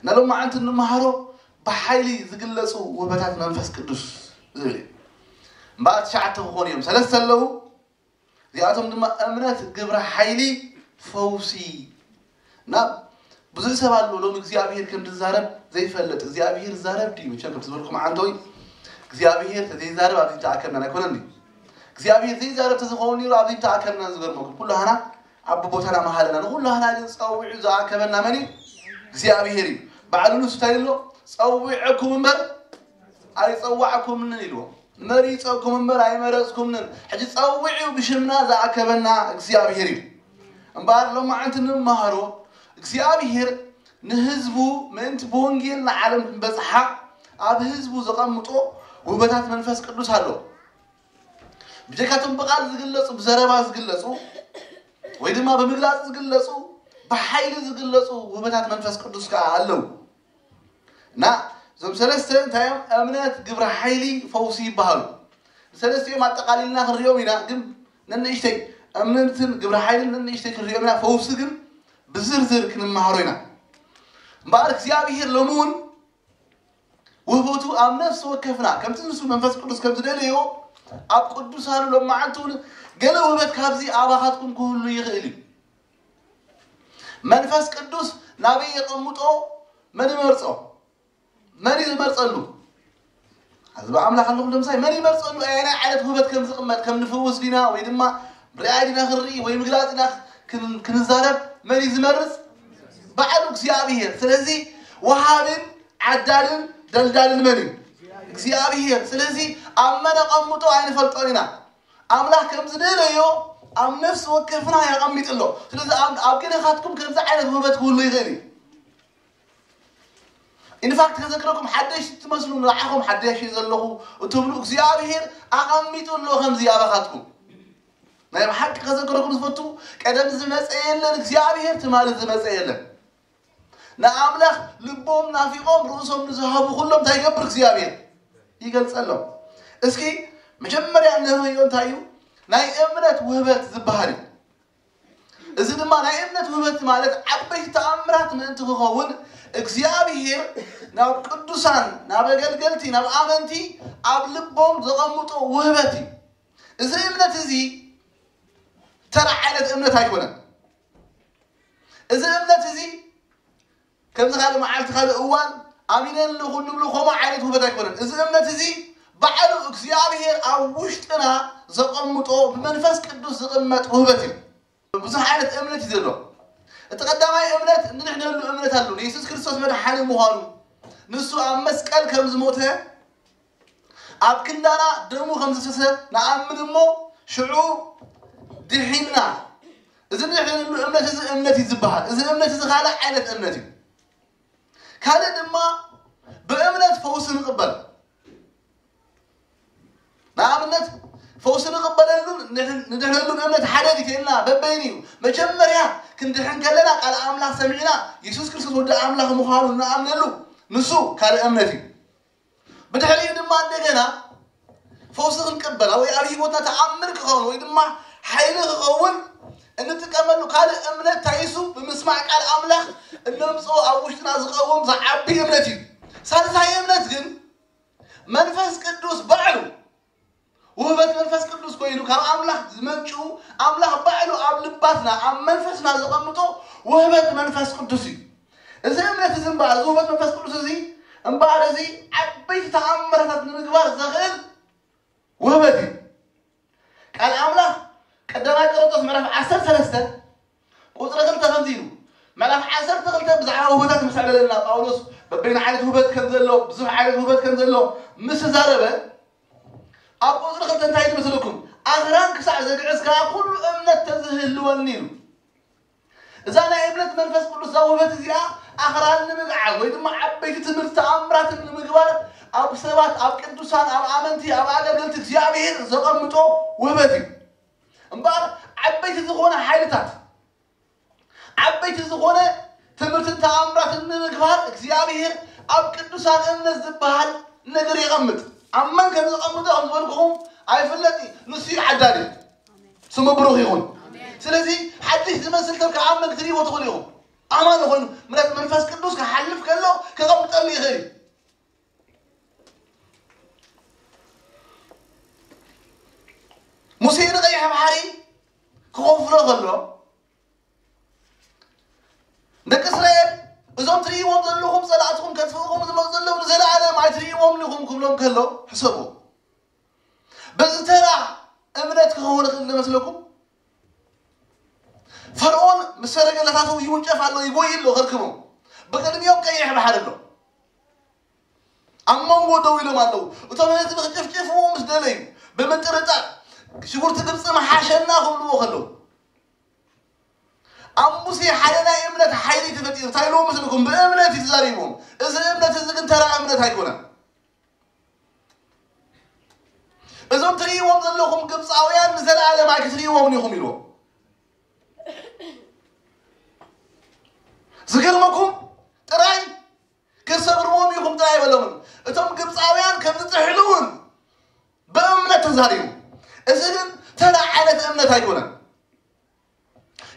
ንሎማዓንቲ እንመሃሮ ብሓይሊ ዝግለፁ ውህበታት መንፈስ ቅዱስ ዝብል እዩ። እምበኣር ትሽዓተ ክኾኑ እዮም። ሰለስተ ኣለዉ። እዚኣቶም ድማ እምነት፣ ግብረ ሓይሊ፣ ፈውሲ። ናብ ብዙሕ ሰብ ኣሎ ሎም እግዚኣብሔር ከም ዝዛረብ ዘይፈልጥ። እግዚኣብሔር ዛረብ ድዩ? መቸም ከም ዝበልኩም ዓንተወይ እግዚኣብሔር ተዘይዛረብ ኣብዚ ተኣከብና ኣይኮነን ድዩ? እግዚኣብሔር ዘይዛረብ ተዝኸውን ነይሩ ኣብዚ ተኣከብና። ዝገርመኩም ኩሉ ሃና ኣብ ቦታና መሃለና። ንኹሉ ሃና ግን ጸዊዑ ዝኣከበና መን እዩ? እግዚኣብሔር እዩ። ባዕሉ ንሱ እንታይ ኢሉ? ጸዊዐኩም እምበር ኣይጸዋዕኩምን ኢልዎ። መሪጸኩም እምበር ኣይመረጽኩምን። ሕጂ ጸዊዑ ብሽምና ዝኣከበና እግዚኣብሔር እዩ። እምበኣር ሎማዓንቲ እንመሃሮ እግዚኣብሔር ንህዝቡ ምእንቲ ብወንጌል ንዓለም ክንበጽሓ ኣብ ህዝቡ ዘቐምጦ ውህበታት መንፈስ ቅዱስ ኣሎ። ብጀካቶም ብቓል ዝግለጹ፣ ብዘረባ ዝግለጹ ወይ ድማ ብምግላጽ ዝግለጹ፣ ብሓይሊ ዝግለጹ ውህበታት መንፈስ ቅዱስ ከኣ ኣለዉ። እና እዞም ሰለስተ እንታይ እዮም? እምነት፣ ግብረ ሓይሊ፣ ፈውሲ ይበሃሉ። ሰለስቲኦም ኣጠቓሊልና ክንሪኦም ኢና፣ ግን ነንእሽተይ እምነትን ግብረ ሓይልን ነንእሽተይ ክንሪኦም ኢና። ፈውሲ ግን ብዝርዝር ክንመሃሮ ኢና። እምበኣር እግዚኣብሔር ሎሚ እውን ውህበቱ ኣብ ነፍሲ ወከፍና ከምቲ ንሱ መንፈስ ቅዱስ ከም ዝደለዮ ኣብ ቅዱሳኑ ሎማዓንቲ እውን ገለ ውህበት ካብዚ ኣባኻትኩም ክህሉ ይኽእል እዩ። መንፈስ ቅዱስ ናበይ የቐምጦ? መን ይመርጾ? መን እዩ ዝመርጸሉ? ህዝቢ ኣምላኽ ኣለኹም ዶ ምሳይ? መን ይመርጸሉ? ኣየናይ ዓይነት ውህበት ከም ዝቕመጥ፣ ከም ንፍውስ ዲና ወይ ድማ ርኣይ ዲና ክንርኢ ወይ ምግላጽ ዲና ክን-፣ ክንዛረብ መን እዩ ዝመርጽ? ባዕሉ እግዚኣብሔር። ስለዚ ወሃብን ዓዳልን ደልዳልን መን እዩ? እግዚኣብሔር። ስለዚ ኣብ መን ኣቐምጦ ኣይንፈልጦን ኢና። ኣምላኽ ከም ዝደለዮ ኣብ ነፍሲ ወከፍና የቐሚጡ ኣሎ። ስለዚ ኣብ፣ ኣብ ገለኻትኩም ከምዚ ዓይነት ውህበት ክህሉ ይኽእል እዩ። ኢንፋክት ከዘክረኩም ሓደሽ ትመስሉ ንዓኹም ሓደሽ እየ ዘለኹ እትብሉ እግዚኣብሔር ኣቐሚጡ ኣሎ ከምዚ ኣባኻትኩም። ናይ ብሓቂ ከዘክረኩም ዝፈቱ ቀደም ዝመጸ የለን እግዚኣብሔር ትማሊ ዝመጸ የለን። ንኣምላኽ ልቦም ናፊቖም ርእሶም ንዝሃቡ ኩሎም እንታይ ይገብር እግዚኣብሔር? ይገልጸሎም። እስኪ መጀመርያ እንርእዮ እንታይ እዩ? ናይ እምነት ውህበት ዝበሃል እዩ። እዚ ድማ ናይ እምነት ውህበት ማለት ዓበይቲ ተኣምራት ምእንቲ ክኸውን እግዚኣብሔር ናብ ቅዱሳን ናብ ኣገልገልቲ ናብ ኣመንቲ ኣብ ልቦም ዘቐምጦ ውህበት እዩ። እዚ እምነት እዚ ተራ ዓይነት እምነት ኣይኮነን። እዚ እምነት እዚ ከምዚ ካልእ መዓልቲ ካልእ እዋን ኣሚነ ኣለኹ እንብሎ ከምኡ ዓይነት ውህበት ኣይኮነን። እዚ እምነት እዚ ባዕሉ እግዚኣብሔር ኣብ ውሽጥና ዘቐምጦ ብመንፈስ ቅዱስ ዝቕመጥ ውህበት እዩ። ብዙሕ ዓይነት እምነት እዩ ዘሎ። እቲ ቀዳማይ እምነት እንድሕነሉ እምነት ኣሎ። ንየሱስ ክርስቶስ መድሓኒ ምዃኑ፣ ንሱ ኣብ መስቀል ከም ዝሞተ፣ ኣብ ክንዳና ደሙ ከም ዝፈሰሰ ንኣምን እሞ ሽዑ ድሒንና። እዚ እንድሕነሉ እምነት እዚ እምነት እዩ ዝበሃል። እዚ እምነት እዚ ካልእ ዓይነት እምነት እዩ። ካልእ ድማ ብእምነት ፈውሲ ንቕበል። ንኣብነት ፈውሲ ንቕበለሉን ንድሕነሉን እምነት ሓደ ዲተልና በበይኑ እዩ። መጀመርያ ክንድሕን ከለና ቃል ኣምላኽ ሰሚዕና የሱስ ክርስቶስ ወዲ ኣምላኽ ምዃኑ ንኣምነሉ ንሱ ካልእ እምነት እዩ። ብድሕሪኡ ድማ እንደገና ፈውሲ ክንቅበል ወይ ኣብ ህይወትና ተኣምር ክኸውን ወይ ድማ ሓይሊ ክኸውን እንጥቀመሉ ካልእ እምነት ታይሱ ብምስማዕ ቃል ኣምላኽ እነምፅኦ ኣብ ውሽጥና ዝቐውም ዝዓቢ እምነት እዩ። ሳልሳይ እምነት ግን መንፈስ ቅዱስ ባዕሉ ውህበት መንፈስ ቅዱስ ኮይኑ ካብ ኣምላኽ ዝመንጩ ኣምላኽ ባዕሉ ኣብ ልባትና ኣብ መንፈስና ዘቐምጦ ውህበት መንፈስ ቅዱስ እዩ። እዚ እምነት እዚ እምበኣር እዚ ውህበት መንፈስ ቅዱስ እዚ እምበኣር እዚ ዓበይቲ ተኣምራታት ንምግባር ዘኽእል ውህበት እዩ። ቃል ኣምላኽ ቀዳማይ ቆሮንቶስ ምዕራፍ ዓሰርተ ሰለስተ ቁፅሪ ክልተ ከምዚ ኢሉ ምዕራፍ ዓሰርተ ክልተ ብዛዕባ ውህበታት ምስ ኣዕለለና ጳውሎስ በበይኑ ዓይነት ውህበት ከም ዘሎ ብዙሕ ዓይነት ውህበት ከም ዘሎ ምስ ተዛረበ ኣብ ቁፅሪ ክልተ እንታይ ይመስለኩም? ኣኽራን ክሳዕ ዘግዕዝ ከዓ ኩሉ እምነት ተዝህልወኒ ኢሉ። እዛ ናይ እምነት መንፈስ ቅዱስ እዛ ውህበት እዚኣ ኣኽራን ንምግዓዝ ወይ ድማ ዓበይቲ ትምህርቲ ተኣምራትን ንምግባር ኣብ ሰባት ኣብ ቅዱሳን ኣብ ኣመንቲ ኣብ ኣገልገልቲ እግዚኣብሔር ዘቐምጦ ውህበት እዩ። እምበኣር ዓበይቲ ዝኾነ ሓይልታት ዓበይቲ ዝኾነ ትምህርትን ተኣምራትን ንምግባር እግዚኣብሔር ኣብ ቅዱሳን እምነት ዝበሃል ነገር የቐምጥ። ኣብ መን ከም ዘቐምጦ ከም ዝበልኩኹም ኣይፍለጥ እዩ። ንሱ እዩ ዓዳሊ። ስሙ ብሩኽ ይኹን። ስለዚ ሓድሽ ዝመስል ሰብ ከኣምን ክትሪእዎ ትኽእሉ ኢኹም። ኣማኒ ኮይኑ ምረት መንፈስ ቅዱስ ክሓልፍ ከሎ ክቐምጠሉ ይኽእል እዩ። ሙሴ ንቐይሕ ባሕሪ ክኸፍሎ ከሎ፣ ደቂ እስራኤል፣ እዞም ትርእይዎም ዘለኹም ጸላእትኹም ከጥፍእኹም ዝመጹ ዘለዉ ንዘለኣለም ኣይትርእይዎም ኢኹም ክብሎም ከሎ ሕሰቡ። በዚ ተራ እምነት ክኸውን ይኽእል ዝመስለኩም? ፈርዖን ምስ ሰረገላታቱ ይውንጨፍ ኣሎ፣ ይጎይ ኣሎ፣ ከርክቦም። ብቕድሚኦም ቀይሕ ባሕሪ ኣሎ። ኣብ መንጎ ደው ኢሎም ኣለዉ። እቶም ህዝቢ ክጭፍጭፍዎ ምስ ደለዩ፣ ብምጥርጣር፣ ሽጉርቲ ግብጺ መሓሸና ክብልዎ ከለዉ፣ ኣብ ሙሴ ሓደ ናይ እምነት ሓይሊ ተፈጢሩ። እንታይ ኢልዎም መስለኩም? ብእምነት እዩ ተዛሪቦም። እዚ እምነት እዚ ግን ተራ እምነት ኣይኮነን። እዞም ትርእይዎም ዘለኹም ግብፃውያን ንዘለኣለም ኣይክትርእይዎም ኢኹም ኢልዎም። ዝገርመኩም ጥራይ ክትሰግርዎም ኢኹም ጥራይ ኣይበሎምን። እቶም ግብፃውያን ከም ዝጥሕሉ እውን ብእምነት ተዛሪቡ። እዚ ግን ተራ ዓይነት እምነት ኣይኮነን።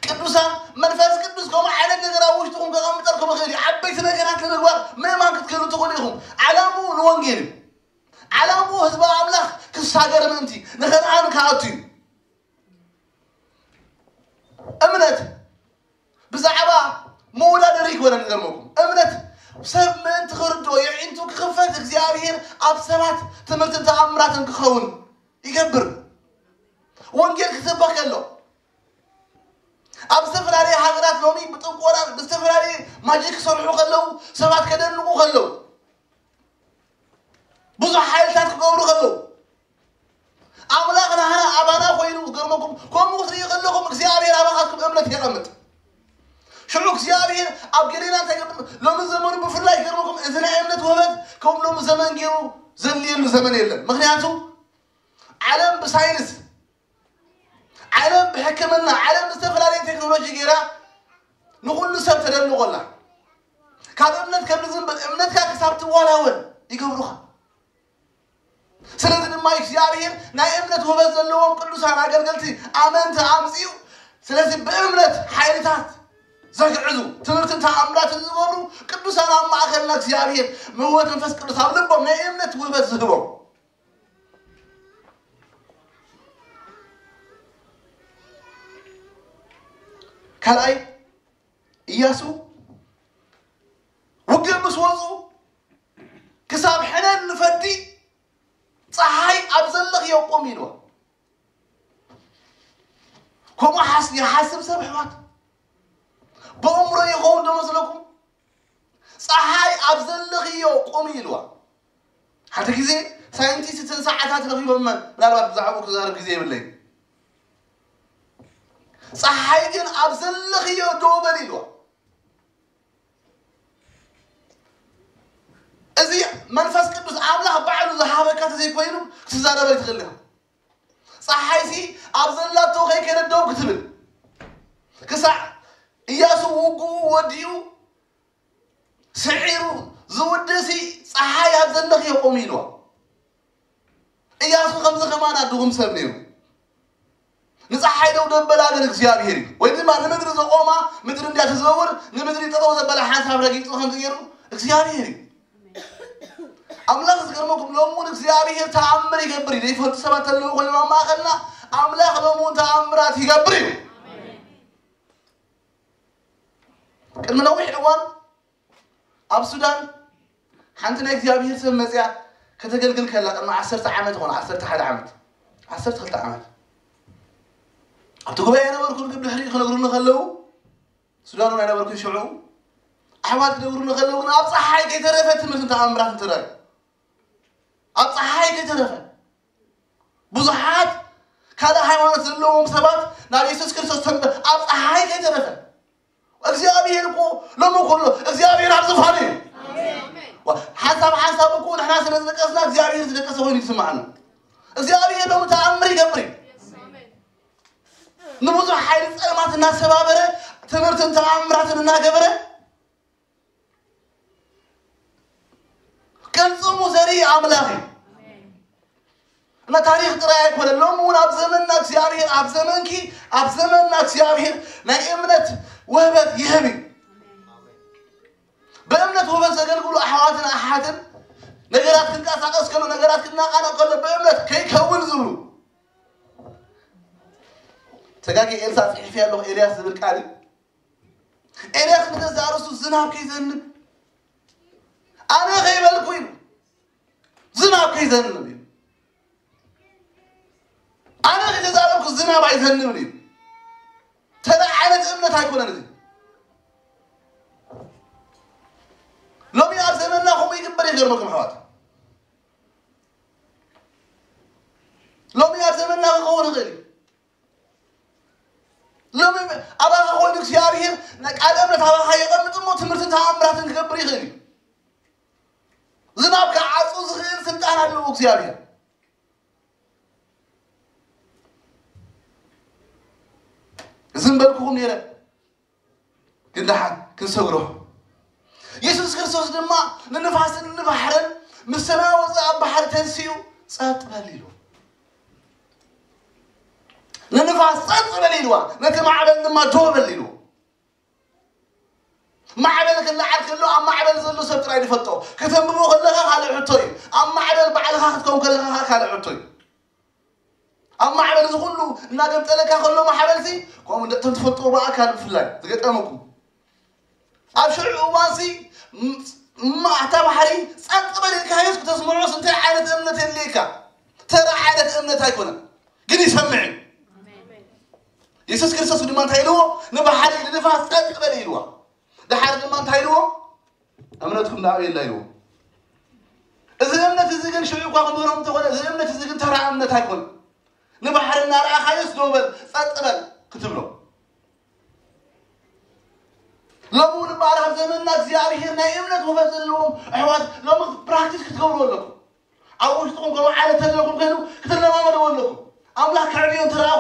ቅዱሳን፣ መንፈስ ቅዱስ ከምኡ ዓይነት ነገር ኣብ ውሽጥኹም ከቐምጠልኩም ይኽእል እዩ። ዓበይቲ ነገራት ንምግባር ምእማን ክትክእሉ ትኽእሉ ኢኹም። ዓላምኡ ንወንጌል እዩ። ዓላምኡ ህዝቢ ኣምላኽ ክሳገር ምእንቲ፣ ንኸነኣን ክኣቱ እዩ። እምነት ብዛዕባ መወዳደሪ ይኮነን። ዝገርመኩም እምነት ሰብ ምእንቲ ክርድኦ የዒንቱ ክኽፈት እግዚኣብሔር ኣብ ሰባት ትምህርትን ተኣምራትን ክኸውን ይገብር። ወንጌል ክስበኽ ከሎ ኣብ ዝተፈላለየ ሃገራት ሎሚ ብጥንቆላ ብዝተፈላለየ ማጂክ ክሰርሑ ከለዉ ሰባት ከደንቑ ከለዉ ብዙሕ ሓይልታት ክገብሩ ከለዉ ኣምላኽ ናህና ኣባና ኮይኑ ዝገርመኩም ከምኡ ክትርኢ ከለኹም እግዚኣብሔር ኣባኻትኩም እምነት የቐምጥ። ሽዑ እግዚኣብሔር ኣብ ገሌና እንታይ ገብር ሎሚ ዘመኑ ብፍላይ ይገርመኩም እዚ ናይ እምነት ውህበት ከም ሎሚ ዘመን ገይሩ ዘድልየሉ ዘመን የለን። ምክንያቱ ዓለም ብሳይንስ ዓለም ብሕክምና ዓለም ዝተፈላለየ ቴክኖሎጂ ገይራ ንኩሉ ሰብ ተደንቆላ። ካብ እምነት ከም ዝንብል እምነትካ ክሳብ ትዋላወል ይገብሩኻ። ስለዚ ድማ እግዚኣብሔር ናይ እምነት ውበት ዘለዎም ቅዱሳን ኣገልገልቲ ኣመንቲ ኣምፅኡ። ስለዚ ብእምነት ሓይልታት ዘግዕዙ ትምህርትን ተኣምራትን ዝገብሩ ቅዱሳን ኣብ ማእከልና እግዚኣብሔር ምውበት መንፈስ ቅዱስ ኣብ ልቦም ናይ እምነት ውበት ዝህቦም። ካልኣይ እያሱ ውግእ ምስ ወፁ ክሳብ ሕነን ንፈዲ ፀሓይ ኣብ ዘለኽዮ ቁም ኢልዋ። ከምኡ ሓስ- ይሓስብ ሰብ ኣሕዋት ብእምሮ ይኸውን ዶ መስለኩም? ፀሓይ ኣብ ዘለኽዮ ቁም ኢልዋ። ሓደ ግዜ ሳይንቲስት እተን ሰዓታት ረኺቦመን ምናልባት ብዛዕባኡ ክዛረብ ግዜ የብለይ። ፀሓይ ግን ኣብ ዘለኽዮ ደው በል ኢልዋ። እዚ መንፈስ ቅዱስ ኣምላኽ ባዕሉ ዝሃበካ ተዘይኮይኑ ክትዛረበ ኣይትኽእል ኢኻ። ፀሓይሲ ኣብ ዘላቶ ከይከደት ደው ክትብል ክሳዕ እያሱ ውግኡ ወዲኡ ስዒሩ ዝውድእሲ ፀሓይ ኣብ ዘለኽዮ ቁም ኢልዋ። እያሱ ከምዚ ከማና ድኹም ሰብ ነይሩ። ንፀሓይ ደው ደበላ ግን እግዚኣብሔር እዩ። ወይ ድማ ንምድሪ ዘቆማ ምድሪ እንዲያ ትዘውር ንምድሪ ጠጠው ዘበላ ሓንሳብ ረጊፁ ከምዚ ገይሩ እግዚኣብሔር እዩ። ኣምላኽ ዝገርመኩም ሎም እውን እግዚኣብሔር ተኣምር ይገብር እዩ። ዘይፈልጡ ሰባት ተለዉ ኮይኖም ኣብ ማእኸልና ኣምላኽ ሎም እውን ተኣምራት ይገብር እዩ። ቅድሚ ነዊሕ እዋን ኣብ ሱዳን ሓንቲ ናይ እግዚኣብሔር ሰብ መፅያ ከተገልግል ከላ ቅድሚ ዓሰርተ ዓመት ይኾን ዓሰርተ ሓደ ዓመት ዓሰርተ ክልተ ዓመት ኣብቲ ጉባኤ ነበርኩ። ርግብ ድሕሪኡ ክነግሩኒ ከለዉ ሱዳን እውን ኣይነበርኩ ሽዑ ኣሕዋት ክነግሩኒ ከለዉ ግን ኣብ ፀሓይ ከይተረፈ ትምህርቲ ተኣምራት እንትረኣዩ ኣብ ፀሓይ ከይተረፈ ብዙሓት ካልእ ሃይማኖት ዘለዎም ሰባት ናብ የሱስ ክርስቶስ ተምበ ኣብ ፀሓይ ከይተረፈ እግዚኣብሔር እኮ ሎሚ ኩሎ እግዚኣብሔር ኣብ ዝፋኑ እዩ። ሓንሳብ ሓንሳብ እኮ ንሕና ስለ ዝደቀስና እግዚኣብሔር ዝደቀሰ ኮይኑ ይስማዓና። እግዚኣብሔር ሎሚ ተኣምር ይገብር እዩ። ንብዙሕ ሓይሊ ፀልማት እናሰባበረ ትምህርትን ተኣምራትን እናገበረ ቅልፅሙ ዘርኢ ኣምላኽ እዩ። እና ታሪክ ጥራይ ኣይኮነ ሎም እውን ኣብ ዘመንና እግዚኣብሔር ኣብ ዘመንኪ ኣብ ዘመንና እግዚኣብሔር ናይ እምነት ውህበት ይህብ እዩ። ብእምነት ውበት ዘገልግሉ ኣሕዋትን ኣሓትን ነገራት ክንቀሳቀስ ከሎ፣ ነገራት ክናቃነቅ ከሎ ብእምነት ከይከውን ዝብሉ። ተጋጊ ኤልሳ ጽሒፍ ያለኹ ኤልያስ ዝብል ቃል እዩ። ኤልያስ ንገዛእ ርእሱ ዝናብ ከይዘንብ ኣነ ከይበልኩ ኢሉ፣ ዝናብ ከይዘንብ ኢሉ፣ ኣነ ከይተዛረብኩ ዝናብ ኣይዘንብን ኢሉ። ተራ ዓይነት እምነት ኣይኮነን እዚ። ሎሚ ኣብ ዘመንና ከምኡ ይግበር፣ ይገርመኩም ኣሕዋት። ሎሚ ኣብ ዘመንና ክኸውን ይኽእል እዩ። ሎሚ ኣባኻ ኮይኑ እግዚኣብሔር ናይ ቃል እምነት ኣባኻ የቐምጥ እሞ ትምህርትን ተኣምራትን ክገብር ይኽእል እዩ። ዝናብ ክዓጹ ዝኽእል ስልጣን ኣለዎ እግዚኣብሔር። ዝም በልኩኹም ነይረ፣ ግን ደሓን ክንሰግሮ። የሱስ ክርስቶስ ድማ ንንፋስን ንባሕርን ምስ ተናወጸ ኣብ ባሕሪ ተንሲኡ ጸጥ በል ኢሉ። ንንፋስ ጸጥ በል ኢልዋ፣ ነቲ ማዕበል ድማ ደው በል ኢልዎ። ማዕበል ክለዓል ከሎ ኣብ ማዕበል ዘሎ ሰብ ጥራይ ዝፈልጦ። ከተንብቦ ከለኻ ካልእ ሕቶ እዩ። ኣብ ማዕበል ባዕልኻ ክትከውን ከለኻ ካልእ ሕቶ እዩ። ኣብ ማዕበል እዚ ኩሉ እናገምጠለካ ከሎ ማዕበል ሲ ከምኡ እንደ እቶም ትፈልጥዎ ብኣካል ብፍላይ ዝገጠመኩም ኣብ ሽዑ እዋን ሲ ም- ማ እታ ባሕሪ ጸጥ በል ኢልካዮስ ክተስምዖስ እንታይ ዓይነት እምነት የድልየካ? ተራ ዓይነት እምነት ኣይኮነን፣ ግን ይሰምዕ እዩ። የሱስ ክርስቶስ ድማ እንታይ ኢልዎ? ንባሕሪ ንንፋስ ጸጥ በል ኢልዋ። ድሓር ድማ እንታይ ኢልዎ? እምነትኩም ንኣበይ ኣላ ኢልዎ። እዚ እምነት እዚ ግን ሽዑ እኳ ክንብሎም እንተኾነ፣ እዚ እምነት እዚ ግን ተራ እምነት ኣይኮነን። ንባሕሪ እናረኣኻዮስ ደው በል ጸጥ በል ክትብሎ። ሎሚ እውን እምበኣር ኣብ ዘመንና እግዚኣብሔር ናይ እምነት ውበት ዘለዎም ኣሕዋት ሎሚ ፕራክቲስ ክትገብሩ ኣለኩም። ኣብ ውሽጥኹም ከምኡ ዓይነት ተለኩም ከይኑ ክትለማመድዎ ኣለኩም። ኣምላኽ ከዕብዮ እንትረኣ